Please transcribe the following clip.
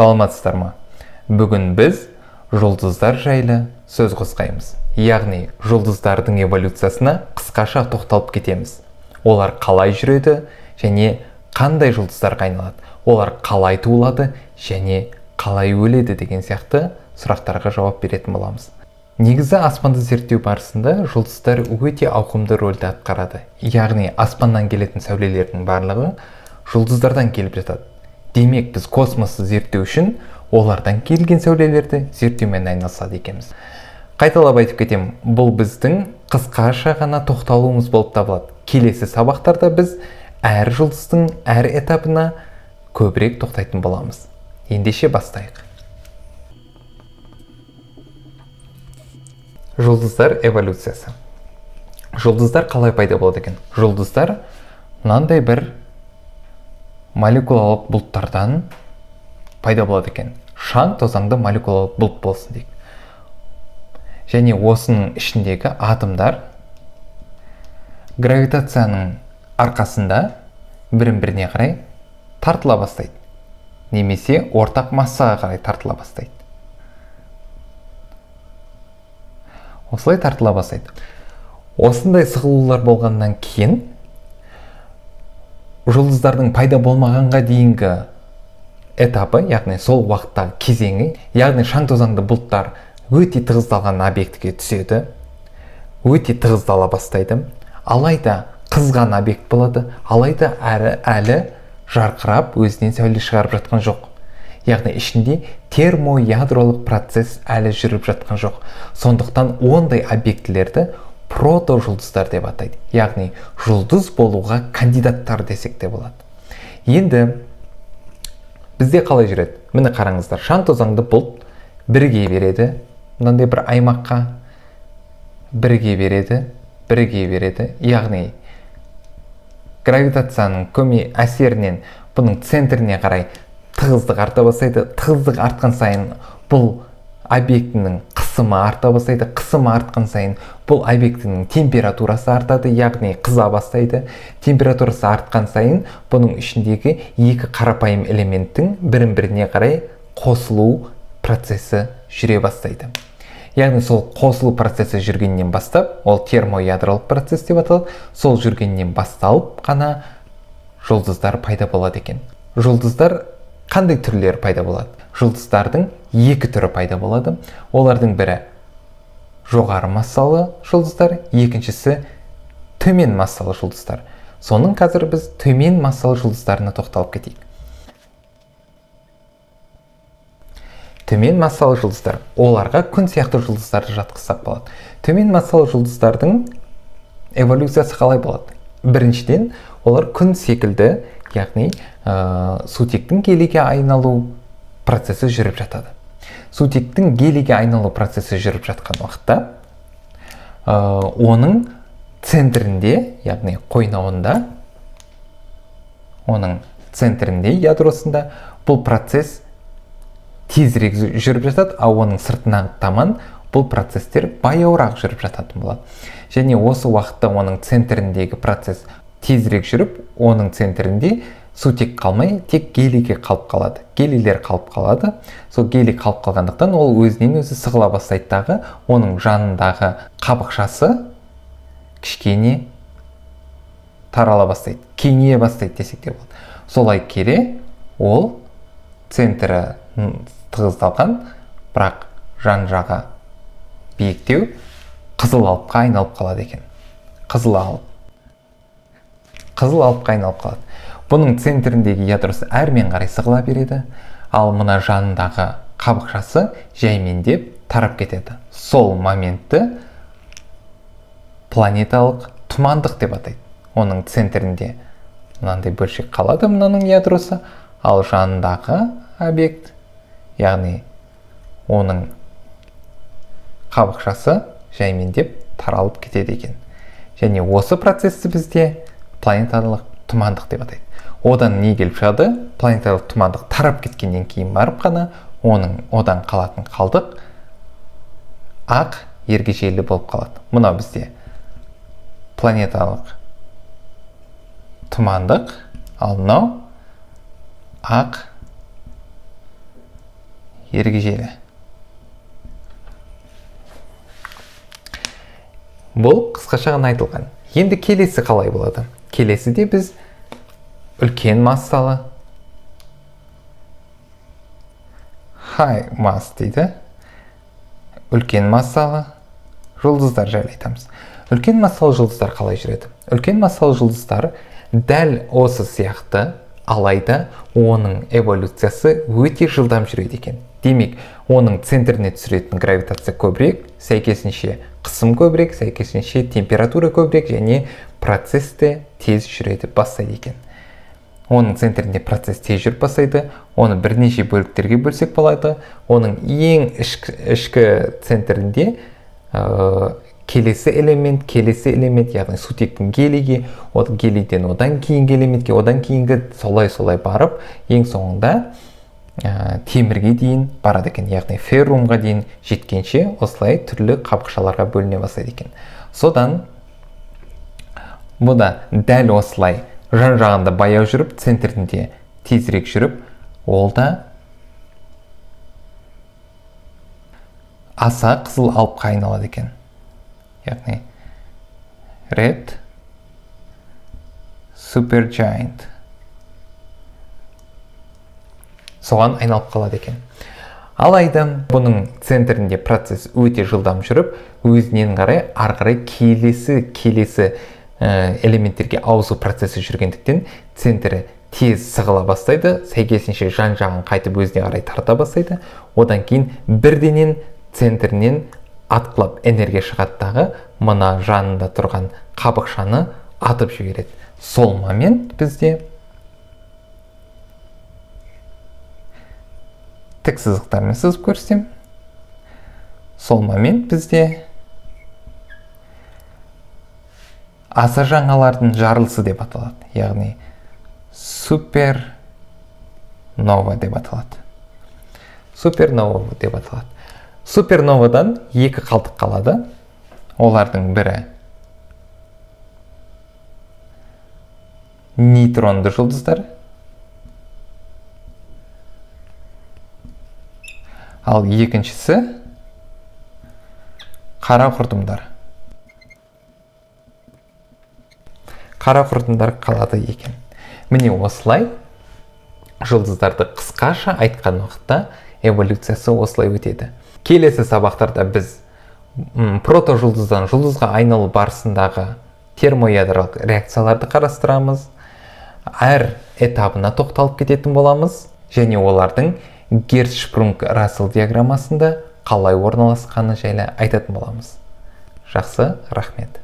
Саламатсыздар ма? Бүгін біз жұлдыздар жайлы сөз қозғаймыз. Яғни жұлдыздардың эволюциясына қысқаша тоқталып кетеміз. Олар қалай жүреді және қандай жұлдыздарға айналады? Олар қалай туылады және қалай өледі деген сияқты сұрақтарға жауап беретін боламыз. Негізі аспанды зерттеу барысында жұлдыздар өте ауқымды рөлді атқарады. Яғни аспаннан келетін сәулелердің барлығы жұлдыздардан келіп жатады. Демек, біз космосты зерттеу үшін олардан келген сәулелерді зерттеумен айналысады екенбіз. Қайталап айтып кетемін, бұл біздің қысқаша ғана тоқталуымыз болып табылады. Келесі сабақтарда біз әр жұлдыздың әр этапына көбірек тоқтайтын боламыз. Ендеше бастайық. Жұлдыздар эволюциясы. Жұлдыздар қалай пайда болады екен? Жұлдыздар мынандай бір молекулалық бұлттардан пайда болады екен. Шаң тозаңды молекулалық бұлт болсын дейік. Және осының ішіндегі атомдар гравитацияның арқасында бірін-біріне қарай тартыла бастайды. Немесе ортақ массаға қарай тартыла бастайды. Осылай тартыла бастайды. Осындай сығылулар болғаннан кейін жұлдыздардың пайда болмағанға дейінгі этапы, яғни сол уақыттағы кезеңі, яғни шаң тозаңды бұлттар өте тығыздалған объектіге түседі, өте тығыздала бастайды. Алайда қызған объект болады, алайда әлі жарқырап өзінен сәуле шығарып жатқан жоқ. Яғни ішінде термоядролық процесс әлі жүріп жатқан жоқ. Сондықтан ондай объектілерді протожұлдыздар деп атайды. Яғни жұлдыз болуға кандидаттар десек те болады. Енді бізде қалай жүреді? Міне қараңыздар, шаң тозаңды бұлт біріге береді, мынандай бір аймаққа біріге береді, біріге береді. Яғни гравитацияның көмей әсерінен бұның центріне қарай тығыздық арта бастайды. Тығыздық артқан сайын бұл объектінің қысымы арта бастайды. Қысымы артқан сайын бұл объектінің температурасы артады, яғни қыза бастайды. Температурасы артқан сайын бұның ішіндегі екі қарапайым элементтің бірін-біріне қарай қосылу процесі жүре бастайды. Яғни сол қосылу процесі жүргеннен бастап, ол термоядролық процесс деп аталады, сол жүргеннен басталып қана жұлдыздар пайда болады екен. Жұлдыздар қандай түрлері пайда болады? Жұлдыздардың екі түрі пайда болады. Олардың бірі жоғары массалы жұлдыздар, екіншісі төмен массалы жұлдыздар. Соның қазір біз төмен массалы жұлдыздарына тоқталып кетейік. Төмен массалы жұлдыздар, оларға күн сияқты жұлдыздарды жатқызсақ болады. Төмен массалы жұлдыздардың эволюциясы қалай болады? Біріншіден, олар күн секілді, яғни сутектің гелийге айналу процесі жүріп жатады. Сутектің гелийге айналу процесі жүріп жатқан уақытта, оның центрінде, яғни қойнауында, оның центрінде, ядросында бұл процесс тезірек жүріп жатады, ал оның сыртынан таман бұл процесстер баяуырақ жүріп жататын болады. Және осы уақытта оның центріндегі процесс тезірек жүріп, оның центрінде сутек қалмай, тек гелийге қалып қалады. Гелийлер қалып қалады. Сол гелий қалып қалғандықтан ол өзінен өзі сығыла бастайды дағы, оның жанындағы қабықшасы кішкене тарала бастайды, кеңейе бастайды десек те болады. Солай келе ол центрі тығыздалған, бірақ жан жағы биіктеу қызыл алыпқа айналып қалады екен. Қызыл алып. Қызыл алыпқа айналып қалады. Бұның центріндегі ядросы әрмен қарай сығыла береді, ал мына жанындағы қабықшасы жаймендеп тарап кетеді. Сол моментті планеталық тұмандық деп атайды. Оның центрінде мынандай бөлшек қалады, мынаның ядросы, ал жанындағы объект, яғни оның қабықшасы жаймендеп таралып кетеді екен. Және осы процесті бізде планеталық тұмандық деп атайды. Одан не келіп шығады? Планеталық тұмандық тарап кеткеннен кейін барып қана оның одан қалатын қалдық ақ ергежейлі болып қалады. Мынау бізде планеталық тұмандық, ал мынау ақ Ергежейлі. Бұл қысқаша ғана айтылған. Енді келесі қалай болады? Келесіде біз үлкен массалы high mass дейді. Үлкен массалы жұлдыздар жайлы айтамыз. Үлкен массалы жұлдыздар қалай жүреді? Үлкен массалы жұлдыздар дәл осы сияқты, алайда оның эволюциясы өте жылдам жүреді екен. Демек, оның центріне түсіретін гравитация көбірек, сәйкесінше қысым көбірек, сәйкесінше температура көбірек және процесс те тез жүреді бастайды екен. Оның центрінде процесс тез жүріп бастайды, оны бірнеше бөліктерге бөлсек болады. Оның ең ішкі центрінде келесі элемент, келесі элемент, яғни сутектің гелийге, от гелийден одан кейінгі элементке, одан кейінгі солай-солай барып, ең соңында темірге дейін барады екен, яғни феррумға дейін жеткенше осылай түрлі қабықшаларға бөліне бастайды екен. Содан бұ да дәл осылай жан-жағында баяу жүріп, центрінде тезірек жүріп, ол да аса қызыл алыпқа айналады екен. Яғни red supergiant соған айналып қалады екен. Алайда бұның центрінде процесс өте жылдам жүріп, өзінен қарай ары қарай келесі элементтерге ауысу процесі жүргендіктен центрі тез сығыла бастайды, сәйкесінше жан-жағын қайтып өзіне қарай тарта бастайды. Одан кейін бірденен центрінен атқылап энергия шығады дағы мына жанында тұрған қабықшаны атып жібереді. Сол момент бізде тік сызықтармен сызып көрсетемін. Сол момент бізде аса жаңалардың жарылысы деп аталады, яғни супернова деп аталады. Супернова деп аталады. Суперновадан екі қалдық қалады. Олардың бірі нейтронды жұлдыздар, ал екіншісі қара құрдымдар. Қара құрдымдар қалады екен. Міне осылай жұлдыздарды қысқаша айтқан уақытта эволюциясы осылай өтеді. Келесі сабақтарда біз протожұлдыздан жұлдызға айналу барысындағы термоядролық реакцияларды қарастырамыз. Әр этабына тоқталып кететін боламыз және олардың Герцшпрунг-Рассел диаграммасында қалай орналасқаны жайлы айтатын боламыз. Жақсы, рахмет.